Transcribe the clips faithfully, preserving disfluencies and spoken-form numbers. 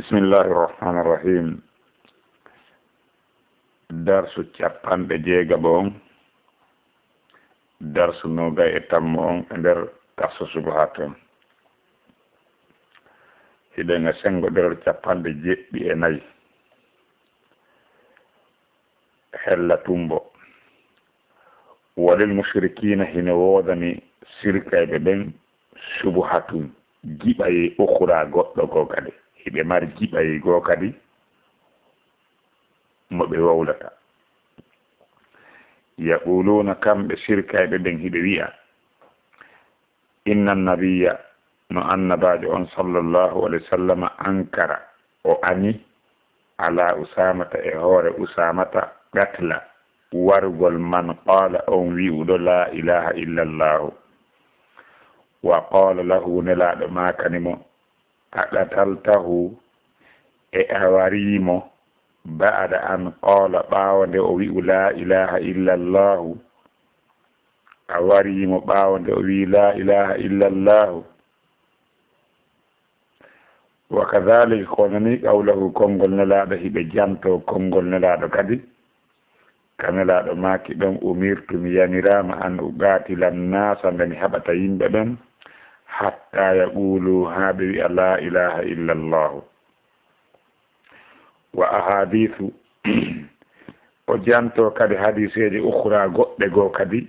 Bismillahi rahmani rahim. Darsu capanɗe jeegaɓo on, darsu noogay e tammo on e nder Kashfu Shubuhat on. Hiɗen e senngo ɗerol capanɗe jeɗɗi e nayi. Hella tumbo. Walil mushrikina, hino woodani sirkayɓe ɓen, shubuhatun, jiɓayee, ukhra, goɗɗo goo kadi. Hiɓe mari jiɓayee goo kadi mo ɓe wowlata. Yaquluna, kamɓe sirkayɓe ɓen hiɓe wi'a, inna nabiyya, no annabaajo on sallallahu alayhi wa sallam ankara, o ani, ala Usaamata, e hoore Usaamata, qatla, warugol man qaala, on wi'uɗo laa ilaaha illallahu. Wa qaala lahu, Nelaaɗo maakani mo, aqataltahu, e a warii mo, ba'da an qaala, ɓaawo nde o wi'u laa ilaaha illallahu? A warii mo ɓaawo nde o wi'i laa ilaaha illallahu? Wa kadhalika, ko wonani qawlahu, konngol Nelaaɗo, hiɓe jantoo konngol Nelaaɗo kadi. Ka Nelaaɗo maaki ɗon, umirtu, mi yaniraama, an uqaatila nnaasa, nde mi haɓata yimɓe ɓen, hatta yaqulu, haa ɓe wi'a laa ilaaha illallahu. Wa ahadiisu, o jantoo kadi hadiiseeje ukhra, goɗɗe goo kadi,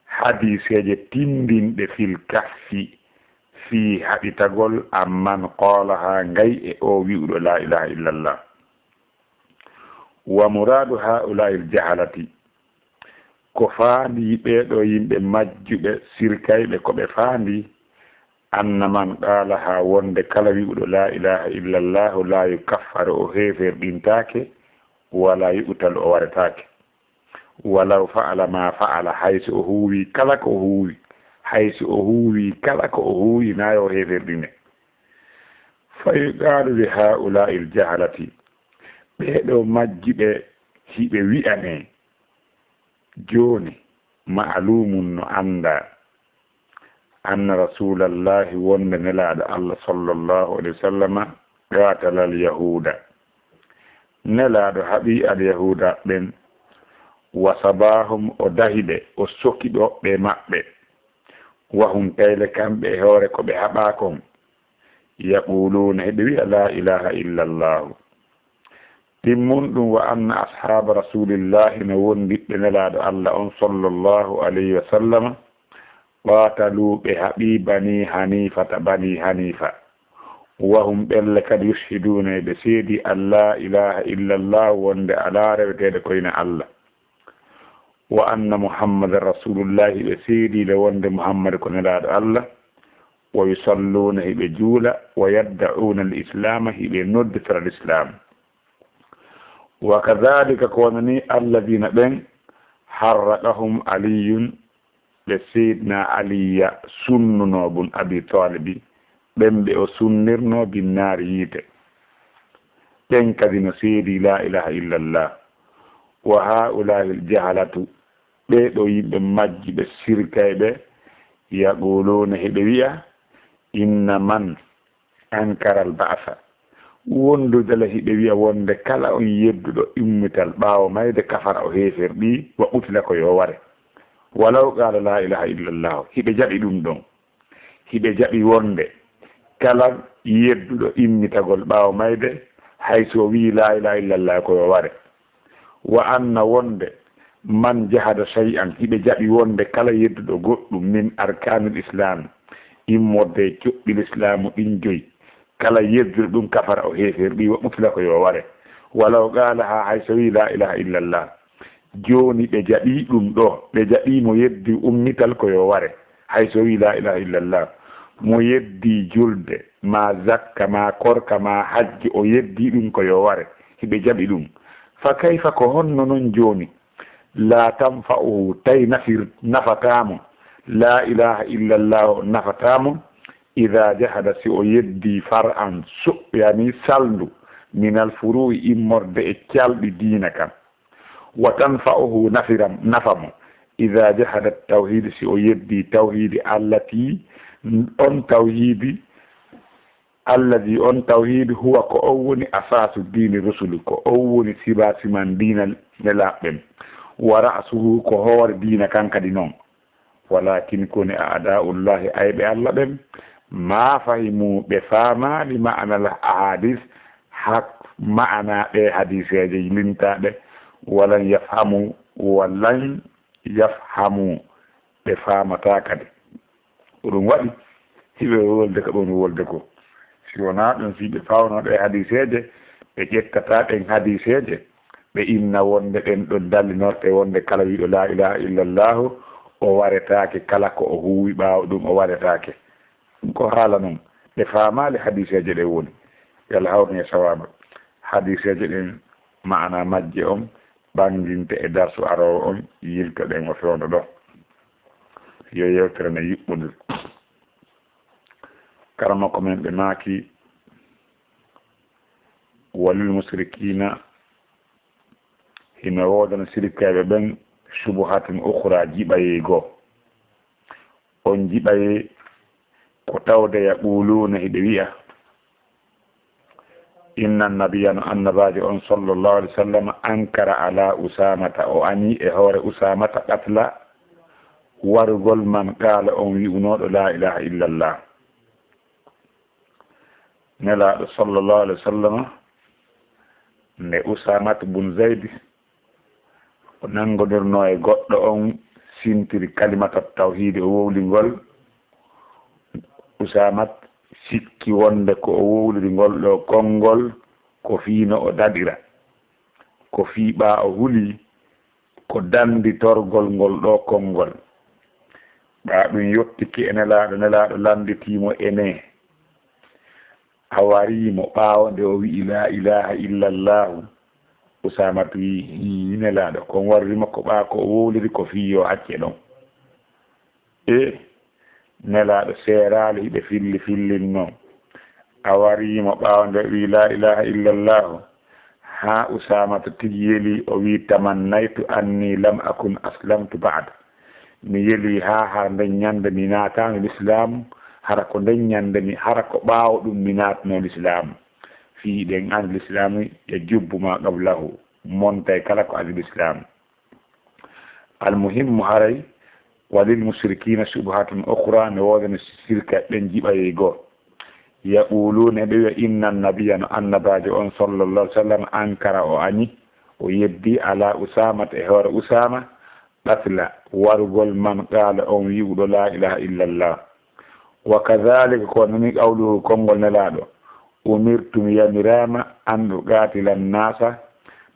hadiiseeje tinndinɗe fil kahfi, fii haɓitagol amman qaalahaa, ngay e oo wi'uɗo laa ilaaha illallah. Wa muraadu haa'ulaa'il jahalati, ko faandii ɓee ɗoo yimɓe majjuɓe, sirkayɓe, ko ɓe faandii, anna man qaalahaa, wonde kala wi'uɗo laa ilaaha illallahu laa yukaffaru, o heeferɗintaake, walaa yuqtalu, o waretaake. Walaw fa'ala maa fa'ala, hay so o huuwi kala ko o huuwi, hay so o huuwi kala ko o huuwi, naa yo o heeferɗine. Fa yuqaalu li haa'ulaa'il jahalati, ɓee ɗoo majjuɓe hiɓe wi'anee, jooni, ma'luumun, no anndaa, anna rasuulallahi, wonde Nelaaɗo Allah sallallahu alayhi wa sallama, qaatalal yahuuda, Nelaaɗo haɓii al yahuuda ɓen, wa sabaahum, o dahi ɓe, o soki ɗoɓɓe maɓɓe, wa hum, tayle kamɓe e hoore ko ɓe haɓaa kon, yaquluuna, hiɓe wi'a laa ilaaha illallahu. Timmun ɗum, wa anna ashaaba rasuulillahi, no wondiɓɓe Nelaaɗo Allah on sallallahu alayhi wa sallama, qaatalu, ɓe haɓii banii Haniifata, banii Haniifa, wa hum, ɓelle kadi, yushhiduuna, ɓe seedii an laa ilaaha illallah, wonde alaa reweteeɗo ko ina Allah, wa anna Muhammadan rasuulullahi, ɓe seedii le wonde Muhammad ko Nelaaɗo Allah, wa yusalluuna, hiɓe juula, wa yadda'uuna al-islaama, hiɓe nodditora lislaam. Wa kadhalika, ko wano nii, alladhina, ɓen, harraqahum Aliyyun, ɓe Seydina Aliya sunnunoo, bun Abi Taalibi, ɓen ɓe o sunnirnoo, binnaari, yiite. Ɓen kadi no seedii laa ilaaha illallah. Wa haa'ulaa'il jahalatu, ɓee ɗoo yimɓe majji ɓe sirkayɓe, yaquluuna, hiɓe wi'a, inna man ankaral ba'sa. Wondude le hiɓe wi'a wonde kala on yedduɗo immital ɓaawo mayde kafara o heeferɗii wa qutila ko yo ware. Walaw qaala laa ilaaha illallah, hiɓe jaɓi ɗum ɗon. Hiɓe jaɓi wonde kala yedduɗo immitagol ɓaawo mayde, hay so o wi'i laa ilaaha illallah ko yo ware. Wa anna wonde man jahada shay'an, hiɓe jaɓi wonde kala yedduɗo goɗɗum min arkaanil islaami, immorde e coɓɓi lislaamu ɗin joyi, kala yedduɗo ɗum kafara o heeferɗii wa qutila ko yo ware. Walaw qaalahaa, hay so wi'i laa ilaaha illallah. Jooni ɓe jaɓii ɗum ɗoo, ɓe jaɓii mo yeddii ummital ko yo ware, hay so wi'i laa ilaaha illallah. Mo yeddii julde, maa zakka, maa korka, maa hajji, o yeddii ɗum ko yo ware, hiɓe jaɓi ɗum. Fa kayfa, ko honno non jooni? Laa tanfa'uhu, tawi nafir-, nafataa mo, laa ilaaha illallah on nafataa mo, idaa jahada, si o yeddii far'an, so, yani salndu, minal furuu'i, immorde e calɗi diina kan. Wa tanfa'uhu, nafiram, nafa mo, idaa jahada tawhiidi, si o yeddii tawhiidi, allatii, on tawhiidi, Allazi, on tawhiidu, huwa, ko on woni asaasu diini rusuli, ko on woni siba siman diina nelaaɓe ɓen, wa ra'suhu, ko hoore diina kan kadi non. Walakin koni a'da'ullahi, ayɓe Allah ɓen, ma fahimu, ɓe faamaali ma'anal ahadis, hak ma'ana ɓe hadiseeje lintaaɗe, walan yafhamu, walan yafhamu, ɓe faamataa kadi. Ko ɗum waɗi hiɓe wolde ko ɓe woni wolde ko. Si wonaa ɗum, si ɓe faawnoo ɗe hadiseeje, ɓe ƴettataa ɗen hadiseeje, ɓe inna wonde ɗen ɗon dallinorte wonde kala wiiɗo laa ilaaha illallahu, o waretaake, kala ko o huuwi ɓaawo ɗum o waretaake. Ɗum ko haala non, ɓe faamaali hadiseeje ɗen woni. Yo Allah hawru en e sawaaba. Hadiseeje ɗen, maana majje on, ɓannginte e darsu aroowo on, yiltoɗen o fewndo ɗo. Yo yewtere nde yuɓɓondir. Karamoko men ɓe maaki, walil musrikiina, hino woodana sirkayɓe ɓen, subuhatun ukhra, jiɓayey goo. On jiɓayey ko tawde yaquluuna, hiɓe wi'a, inna nabiyya, no annabaajo on, sallallahu alaihi wasallam, ankara ala Usaamata, o añi e hoore Usaamata, qatla, warugol, man qaala, on wi'unooɗo laa ilaaha illallah. Nelaaɗo, sallallahu alaihi wasallam, nde Usaamata bun Zaydi o nanngondirnoo e goɗɗo on, sintiri kalimata tawhiidi, o wowli ngol. Usaamat sikki wonde ko o wowliri ngol ɗoo konngol ko fii no o daɗira, ko fii ɓaa o hulii ko dannditorgol ngol ɗoo konngol. Ɓaa ɗum yottike e Nelaaɗo, Nelaaɗo lannditii mo, enee, a warii mo ɓaawo nde o wi'i laa ilaaha illallaahu? Usaamatu wi'i, hii, Nelaaɗo, ko mi warri mo ko ɓaa ko o wowliri ko fii yo acce ɗon. E Nelaaɗo seeraali hiɓe filli fillinnoo. A warii mo ɓaawo nde o wi'i laa ilaaha illallaahu? Haa Usaamatu tigi yeli, o wi'i, tamannaytu anni lam akun aslamtu ba'd. Mi yeli haa hara nden ñande mi naataano lislaamu, hara ko nden ñande mi, hara ko ɓaawo ɗum mi naatnoo lislaamu. Fii ɗen an lislaamu ya jubbu ma qablahu, montay kala ko adi lislaamu. Almuhimmu, haray, walil musrikiina subhatun ukhra, ne woodani sirkayɓe ɓen jiɓayey goo. Yaquluuna, ɓe wi'a, inna nabiyya, no annabaajo on, sallallahu alaihi wasallam, ankara, o añi, o yeddi, ala Usaamata, e hoore Usaama, qatla, warugol, man qaala, on wi'uɗo laa ilaaha illallah. Wa kadhalika, ko nani qawluhu, konngol Nelaaɗo, umirtu, mi yamiraama, an uqaatila nnaasa,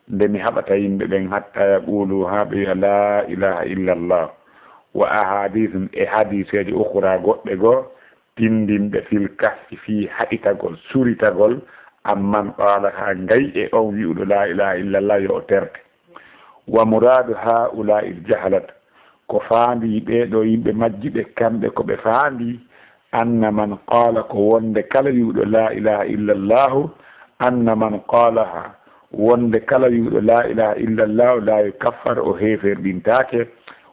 nde mi haɓata yimɓe ɓen, hatta yaqulu, haa ɓe wi'a laa ilaaha illallah. Wa ahadithun, e hadiseeje ukhra goɗɗe goo, tinndinɓe fil kahfi, fii haɗitagol, suritagol, amman qaala, haa ngay e on wi'uɗo laa ilaaha illallah, yo o terte. Wa muraadu haa'ulaa'il jahalat, ko faandii ɓee ɗoo yimɓe majji ɓe, kamɓe ko ɓe faandii, anna man qaala, ko wonde kala wi'uɗo laa ilaaha illallaahu, anna man qaalaha, wonde kala wi'uɗo laa ilaaha illallaahu, laa yukaffar, o heeferɗintaake,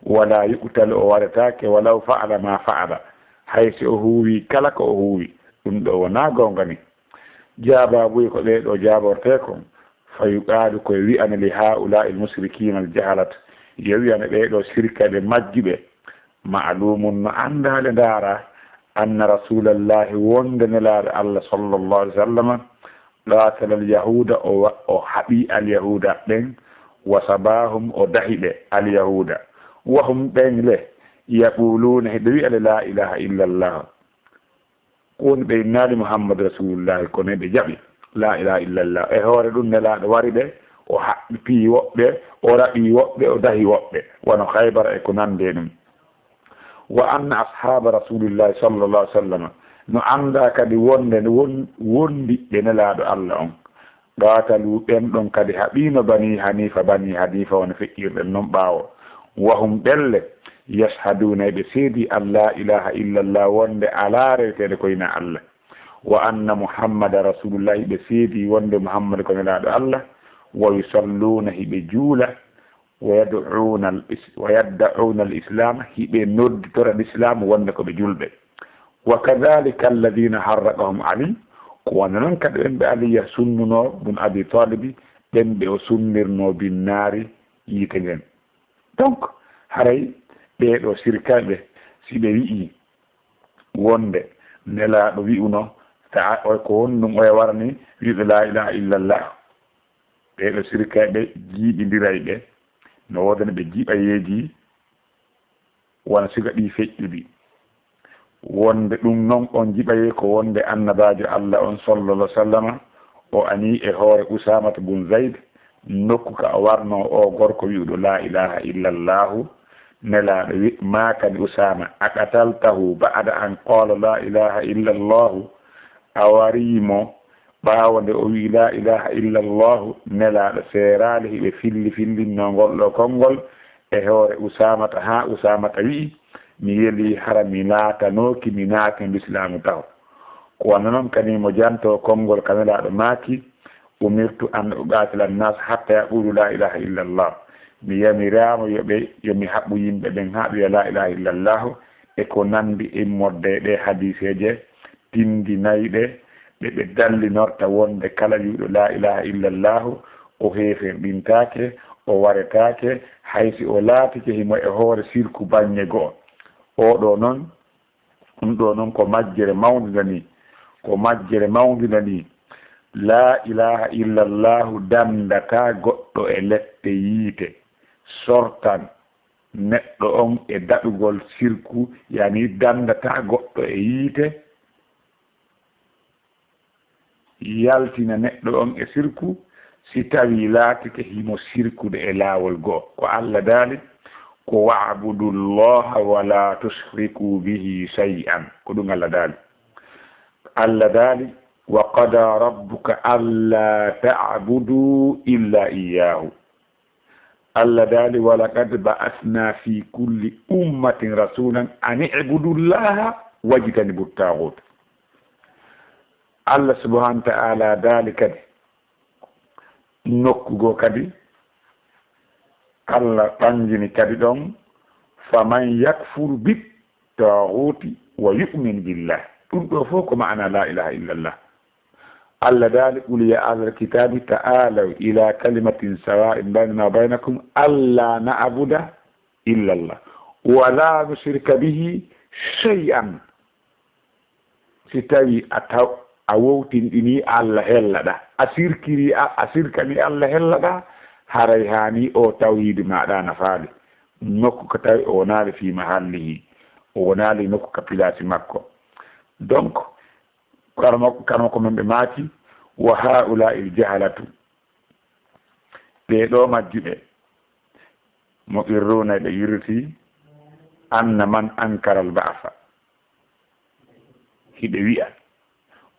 walaa yuqtal, o waretaake, walaw fa'ala maa fa'ala, hay si o huuwii kala ko o huuwi. Ɗum ɗoo wonaa goonga ni? Jaabaabuye ko ɗee ɗoo jaabortee kon. Fa yuqaalu, ko wi'ane li haa'ulaa'il musrikiina al jahalat, yo wi'ane ɓee ɗoo sirkayɓe majji ɓe, ma'luumun, no anndaale ndaaraa, anna rasuulallahi, wonde Nelaaɗo Allah, sallallahu alaihi wasallam, qaatala al yahuuda, o wa-, o haɓi al yahuuda ɓen, wa sabaahum, o dahi ɓe, al yahuuda, wa hum, ɓen le, yaquluuna, hiɓe wi'a le, laa ilaaha illallah. Ko woni, ɓe innaali Muhammadu Rasulullahi, kono eɓe jaɓi laa ilaaha illallah. E hoore ɗum, Nelaaɗo wari ɓe, o haɓɓi woɓɓe, o raɓi woɓɓe, o dahi woɓɓe, wano Khaybara e ko nandi e ɗum. Wa anna ashaaba Rasulillahi, sallallahu alaihi wasallam, no anndaa kadi wonde won-, wondiɓɓe Nelaaɗo Allah on, qaatalu, ɓen ɗon kadi haɓiino Banii Haniifa, Banii Haniifa wano feƴƴirɗen non ɓaawo. Wa hum, ɓen le, yashhaduuna, eɓe seedii an laa ilaaha illallah, wonde alaa reweteeɗo ko hinaa Allah. Wa anna Muhammadan Rasuulullah, eɓe seedii wonde Muhammad ko Nelaaɗo Allah. Wa yusalluuna, hiɓe juula. Wa yad'uuna al-is-, wa yadda'uuna al-islaama, hiɓe nodditora lislaam wonde ko ɓe julɓe. Wa kadhaalika alladhiina harraqahum Ali, Ko wano non kadi ɓen ɓe Aliya sunnunoo bun Abi Talibi, ɓen ɓe o sunnirnoo binnaari yiite ngen. Donc, haray ɓee ɗoo sirkayɓe, si ɓe wi'ii wonde Nelaaɗo wi'uno, ta-, o, ko honɗum oya warani wi'ude laa ilaaha illallah? Ɓee ɗoo sirkayɓe jiiɓindirayɓe, no woodani ɓe jiɓayeeji wano siga ɗii feƴƴuɗi. Wonde ɗum non on jiɓayee ko wonde Annabaajo Allah on, sallallahu alaihi wasallama, o anii e hoore Usaamata bun Zayd, nokku ka o warnoo oo gorko wi'uɗo laa ilaaha illallahu, Nelaaɗo wi-, maakani Usaama, "A qataltahu ba'da an qaala laa ilaaha illallahu?" A warii mo ɓaawo nde o wi'i laa ilaaha illallahu? Nelaaɗo seeraali, hiɓe filli fillinnoo ngol ɗoo konngol e hoore Usaamata, haa Usaamata wi'i, "Mi yelii hara mi laatanooki, mi naatino Lislaamu taho." Ko wano non kadi mo jantoo konngol ka Nelaaɗo maaki, "Umirtu an uqaatila annaas hatta yaqulu laa ilaaha illallah." Mi yamiraama yo ɓe, yo mi haɓɓu yimɓe ɓen haa ɓe wi'a laa ilaaha illallahu, e ko nanndi immorde e ɗee hadiiseeje tinndinayɗe, ɗe ɓe dallinorta wonde kala wi'uɗo laa ilaaha illallahu, o heeferɗintaake, o waretaake, hay si o laatike himo e hoore sirku baŋŋe go'o. Oo ɗoo non, ɗum ɗoo non ko majjere mawnde nde nii, ko majjere mawnde nde nii. Laa ilaaha illallahu danndataa goɗɗo e lette yiite, sortan neɗɗo on e daɗugol sirku, yani danndataa goɗɗo e yiite, yaltina neɗɗo on e sirku, si tawii laatike himo sirkude e laawol go'o. Ko Allah daali, ko, "Wa'budu llaha wa la tushriku bihi shay'an." Ko ɗum Allah daali. Allah daali, "Wa qada rabbuka alla ta'budu illa iyyahu." Allah daali, "Wa laqad ba'asna fi kulli ummatin rasulan an i'budu llaha wajtanibu ttaaghut." Allah subhanahu wa ta'ala daali kadi, nokku goo kadi, Allah ɓanngini kadi ɗon, "Faman yakfur bit taaghuti wa yu'min billah." Ɗum ɗoo fof ko ma'ana laa ilaaha illallah. Allah daali, "Qul ya ahlal kitabi ta'alaw ila kalimatin sawa'in baynana wa baynakum alla na'buda illallah wa la nushrika bihi shay'an." Si tawii a taw, a wowtinɗinii Allah hellaɗa, a sirkirii a, a sirkanii Allah hellaɗa, haray haanii oo tawhiidu maaɗa nafaali. Nokku ka tawi o wonaali fii mahallihi, o wonaali nokku ka pilaasi makko. Donc, Karama, karama ko men ɓe maaki, "Wa haa'ulaa'il jahalatu." Ɓee ɗoo majjuɓe, "muqirruuna", ɓe yirritii, "anna man ankaral ba'sa." Hiɓe wi'a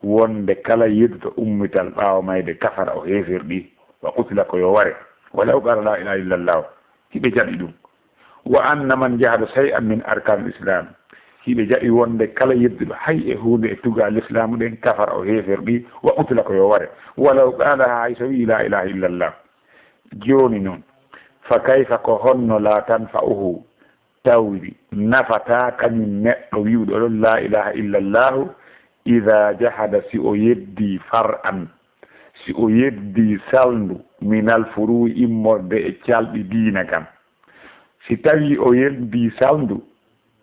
wonde kala yedduɗo ummital ɓaawo mayde kafara, o heeferɗi, "wa qutila", ko yo ware, "walaw qaala laa ilaaha illallah." Hiɓe jaɓi ɗum. "Wa anna man jahada shay'an min arkaanil islam." Hiɓe jaɓi wonde kala yedduɗo hay e huunde e tugaale lislaamu ɗen kafara, o heeferɗi, "wa qutila", ko yo ware, "walaw qaala", hay so wi'i laa ilaaha illallah. Jooni non, fa kayfa, ko honno, laa tanfa'uhu, tawri nafataa kañum neɗɗo wi'uɗo ɗon laa ilaaha illallahu, idaa jahada, si o yeddii, far'an, si o yeddii salndu, minal furuu'i, immorde e calɗi diina kan. Si tawii o yeddii salndu,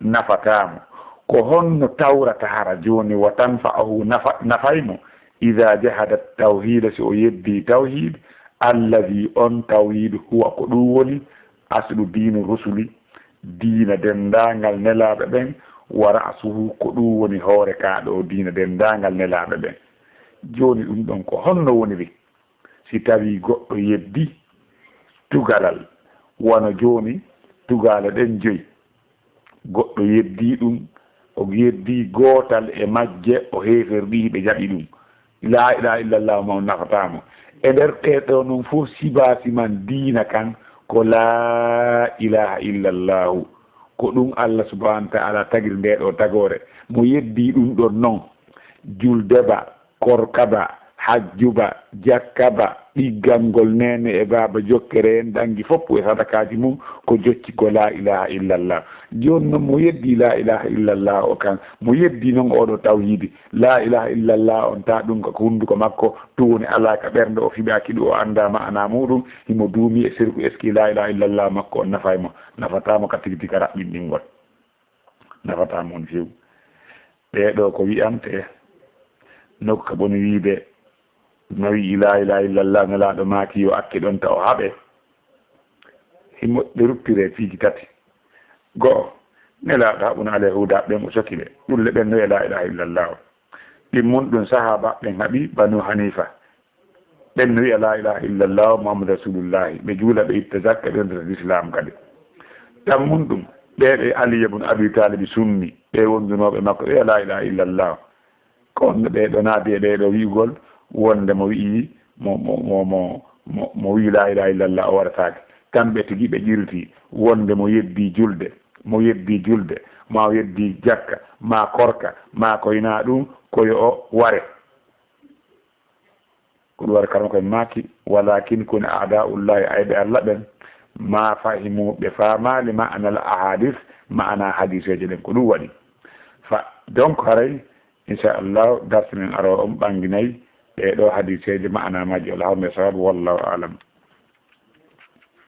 nafataa mo. Ko honno tawrata hara jooni, wa tanfa'uhu, nafa-, nafay mo, idaa jahada tawhiida, si o yeddii tawhiid, alladii, on tawhiid, huwa, ko ɗum woni, aslu diini rusuli, diina denndaangal nelaaɓe ɓen, wa ra'suhu, ko ɗum woni hoore kaa ɗoo diina denndaangal nelaaɓe ɓen. Jooni ɗum ɗon ko honno woniri? Si tawii goɗɗo yeddii tugalal, wano jooni tugaale ɗen joyi, goɗɗo yeddii ɗum, o yeddii gootal e majje, o heeferɗii, ɓe jaɓi ɗum. Laa ilaaha illallahu ma on nafataa mo. E nder ɗee ɗoo non fof, sibaasi man diina kan ko laa ilaaha illallahu. Ko ɗum Allah subhanahu wa ta'ala tagiri ndee ɗoo tagoore. Mo yeddii ɗum ɗon non, julde ba, korka ba, hajju ba, jakka ba, ɗiggangol neene e baaba, jokkere en, ɗanngi fof e sadakaaji mum, ko jokki ko laa ilaaha illallah. Jooni noon mo yeddi laa ilaaha illallah o kan, mo yeddi noon oɗo tawhiidi, laa ilaaha illallah on, ta ɗum ko hunnduko makko, tun woni alaa ka ɓernde, o fiɓaaki ɗum, o anndaa maanaa muuɗum, himo duumi e sirku, est-ce que laa ilaaha illallah makko on nafaay mo? Nafataa mo ka tigi tigi ka raɓɓinɗingol. Nafataa mo on few. Ɓee ɗoo ko wi'ante, nokku ka ɓoni wiide, no wi'i laa ilaaha illallah, Nelaaɗo maaki yo acce ɗon ta o haɓe. Himo ɓe ruttire piiji tati. Go'o, Nelaaɗo haɓuno Alyahuuda ɓen, o soki ɓe. Ɗun le ɓen no wi'a laa ilaaha illallah. Ɗimmun ɗun sahaaba ɓen haɓi Banu Hanifa. Ɓen no wi'a laa ilaaha illallah Muhammadu Rasulullahi. Ɓe juula, ɓe itta zakka, ɓe wonta Lislaam kadi. Tammun ɗun, ɓee ɓe Aliya bun Abi Taalib summi, ɓe wondunooɓe makko, ɓe wi'a laa ilaaha illallah. Ko on ɓee ɗoo naati e ɓee ɗoo wi'ugol wonde mo wi'i, mo, mo, mo, mo, mo, mo wi'i laa ilaaha illallah o warataake. Kamɓe tigi ɓe ƴirti wonde mo yeddi julde, mo yeddi julde, maa o yeddi jakka, maa korka, maa ko hinaa ɗun, ko yo o ware. Ko ɗum waɗi Karamoko en maaki, "Walaakin koni a'daa'ullaahi", ayɓe Alla ɓen, "maa fahimu", ɓe faamaali, "ma'anal ahadis", ma'ana hadiseeje ɗen, ko ɗum waɗi. Fa, donc, haray, inchallah, darsi men aroowo on ɓannginay ɗee ɗoo hadiseeje, ma'ana majje, Allahumma sawaab, wallahu a'lam.